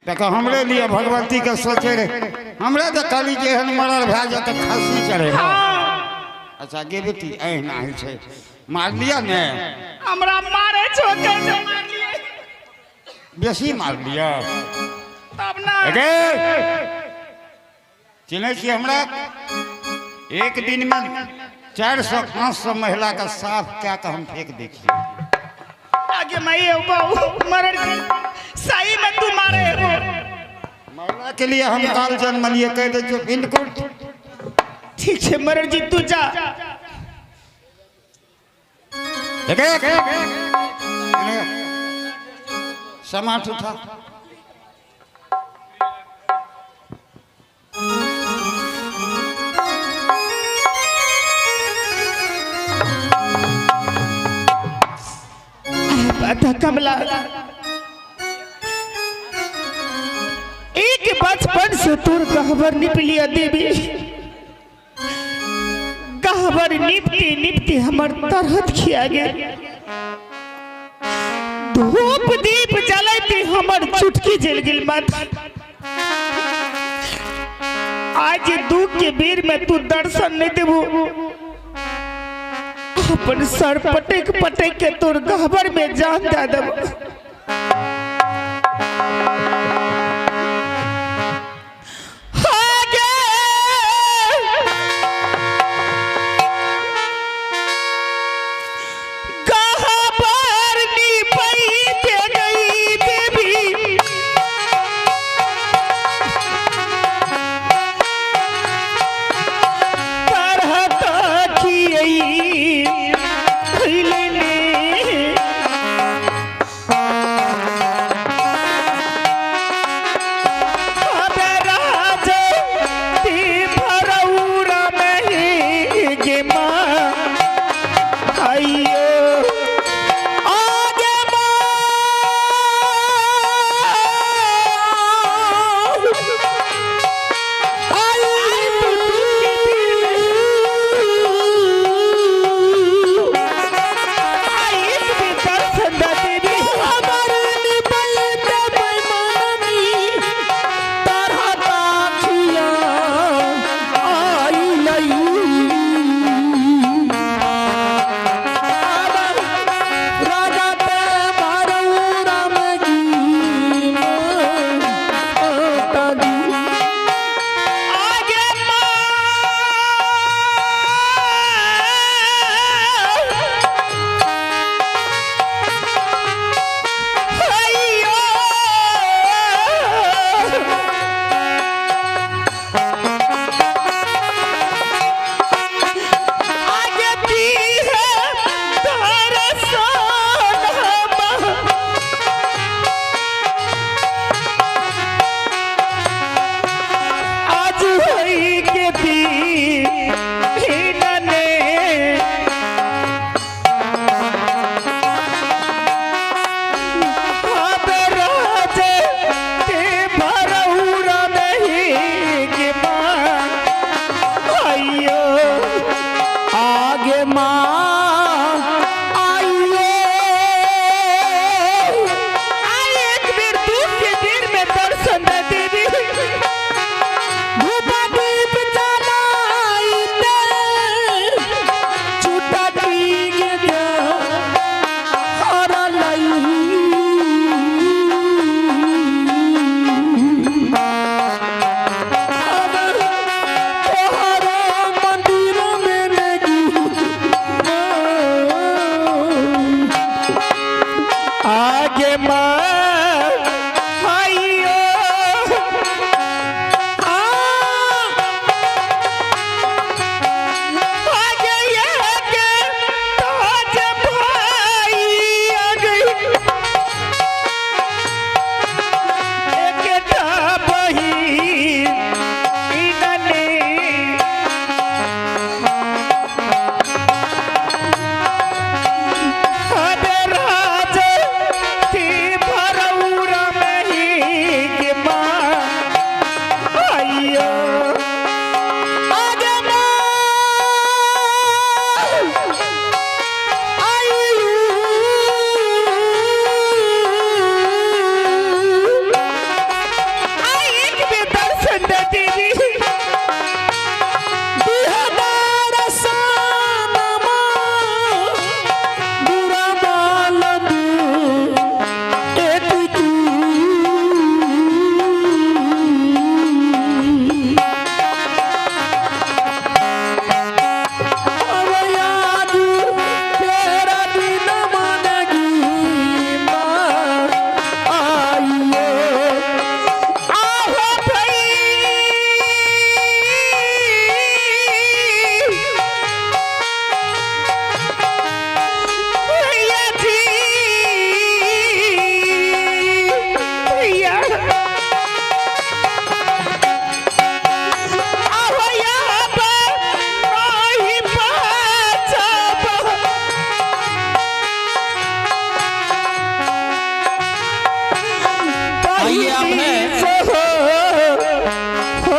तकर हमरे लिए भगवती के सोचे रहे, हमरे तऽ कहली जे एहन मरल भए जाए तऽ खस्सी चढ़े। अच्छा गे बेटी, एहिना होइ छै, मारलियै ने? हमरा मारे छो के जे मारलियै। बेसी मारलियै तब ना। गे चिन्है छियै हमरा? एक दिनमे 400 500 महिलाके साफ कए कऽ हम फेंक दै छियै। आगे माई बहु मरड़ के सही में तू मारे हो। महिला के लिए हम काल जन्मलिए, कह दै छियै बिल्कुल ठीक छै मरड़ जी, तू जा। समाठ उठा। पता कमला, एक बचपन से तोर गहबर निपलिया देवी, गहबर निपते निपते हमर तरहत खिया गेल। धूप दीप जलैते हमर चुटकी जल गेल माथा। आज दुख के बेर में तू दर्शन नहीं देबू, अपन सर पटक पटक के तोर गहबर में जान दे देबो। गहबर निपैते गई देवी, तरहत खियई खैलने।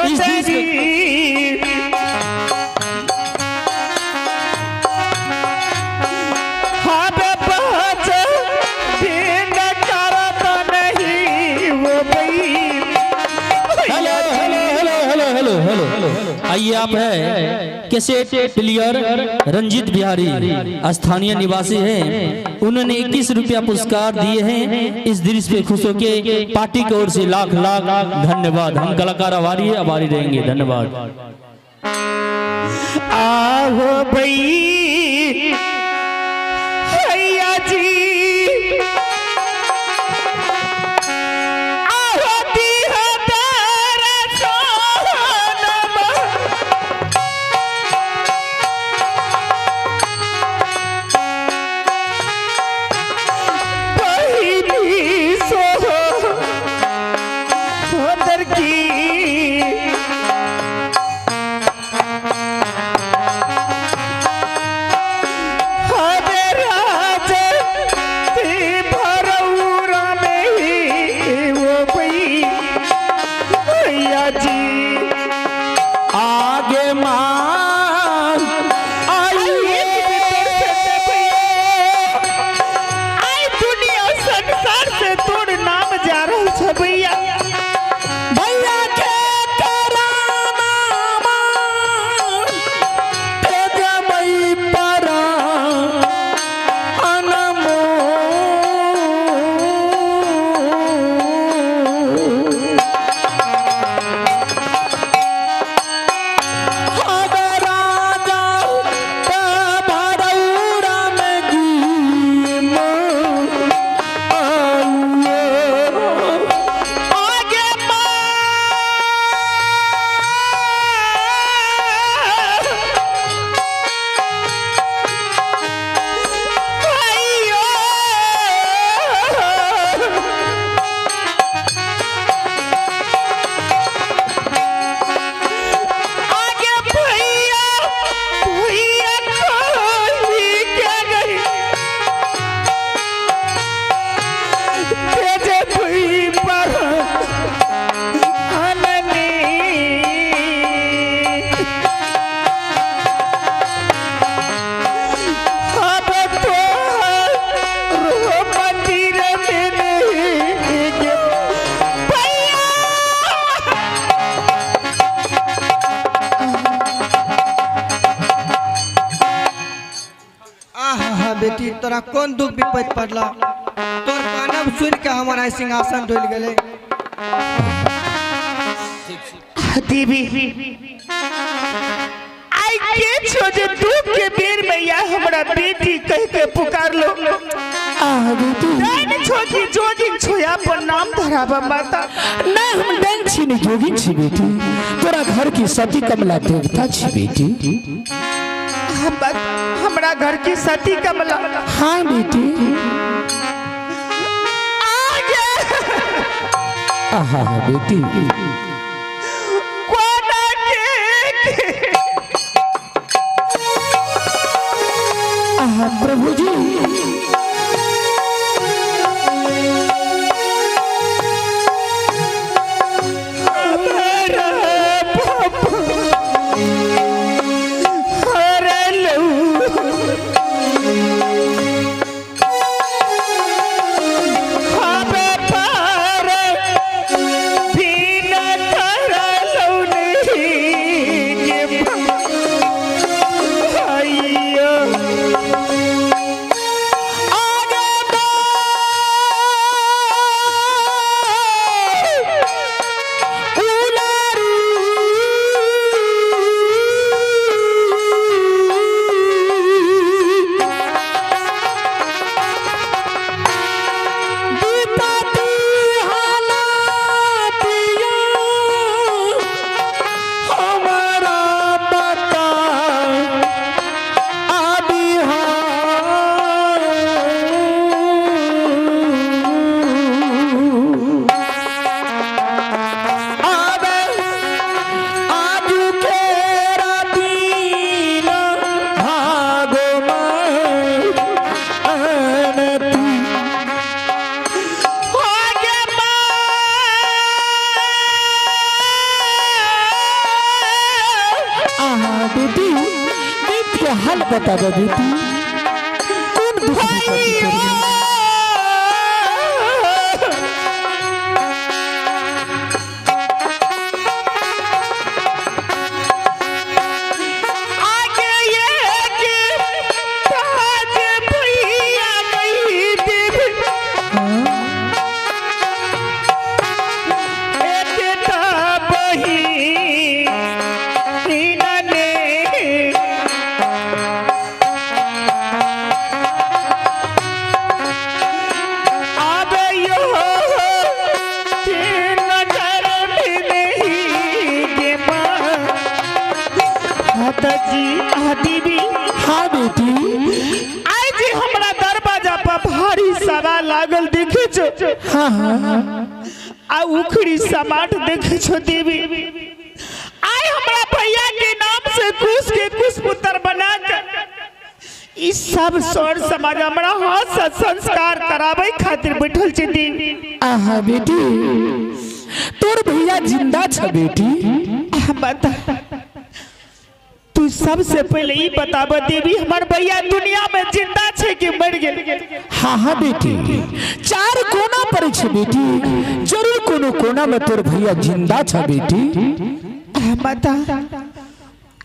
इस देश सोदरी हाथ पाँच दिन करत नहीं वो भई। Hello hello hello hello hello hello. आइए आप है कैसेट प्लेयर रंजीत बिहारी, स्थानीय निवासी हैं। उन्होंने 21 रुपया पुरस्कार दिए हैं। इस दृश्य पे खुश होके पार्टी की ओर से लाख लाख धन्यवाद। हम कलाकार आभारी है, आभारी रहेंगे। धन्यवाद। आहो भई हैया जी, आहो दीह दरसनमा। पहिली सोदर की हरे राज ते भरौरा में वो भई भैया जी। आगे मान आइए। आई दुनिया संसार से तोड़ नाम जा रहल छ भैया। भैया के कराना तेजमयी परा अनमोल। हद राजा ते भरौरा में गीम आइए। आगे माँ भाइयों, आगे भैया भैया कोई के गई तेजे भई पर अननी। अब तो रो मंदिर में नहीं गे भैया। आहा हा बेटी, तोरा कोन दुख विपत्ति पड़ला? तोर कानब सुन के हमर आइ सिंहासन डोल गेलै। देवी, आई के छो जे दुख के बेर मैया हमरा बेटी कह के पुकार लो? आह बेटी। डैन छो कि जोगिन छो, अपन नाम धराबा माता। नहीं, हम डैन छी नहीं, जोगिन छी बेटी। तोरा घर की सती कमला देवता छी बेटी। हमरा घर की सती कमला? हाँ बेटी। आगे आहा बेटी। कोना के आहा प्रभु जी। हमारा पाप हरलू, हबे पार बिना करलू नहीं गे भाइयो। हाल बताबे बेटी, कोन दुख विपत्ति पड़ि गेल? आगे एक ताज भैया नहीं देव, एकटा बहिन ने। आबे यो नजर भी नहीं गे माँ। माताजी आदि। हाँ बेटी। आइ जे हमरा दरवाजा पर भारी सवा लागल देखे छो। हाँ हाँ। आ उखड़ी समाट देखे छो देवी, आइ हमरा भैया के नाम से कुश के कुश पुत्र बना के ई सब सौर समाज हमरा हाथ से संस्कार कराबै खातिर बैठल छै देवी। आहा बेटी, तोर भैया जिंदा छ बेटी। बता, तू सबसे पहले ई बताब देवी, हमर भैया दुनिया में जिंदा छै कि मर गेल? हाँ हाँ बेटी, चार कोना पर छ बेटी, जरूर कोनो कोना में तोर भैया जिंदा छ बेटी। बता,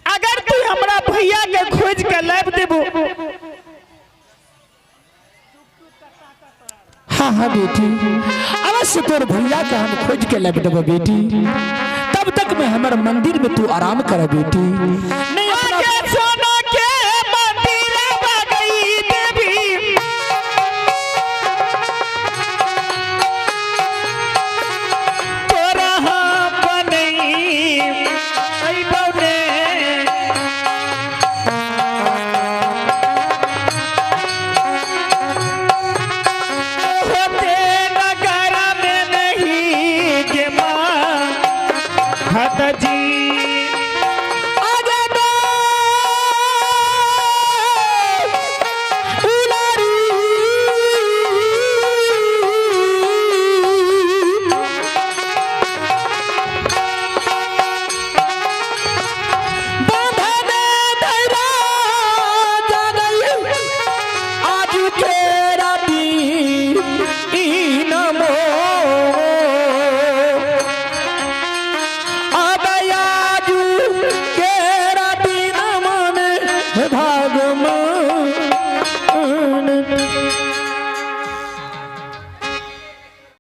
अगर तू हमरा भैया के खोज के लाब देबो। हाँ हाँ बेटी, अवश्य तोर भैया के हम खोज के लाब देबो बेटी। तब तक में हमर मंदिर में तू आराम कर बेटी। नहीं अपना आगे।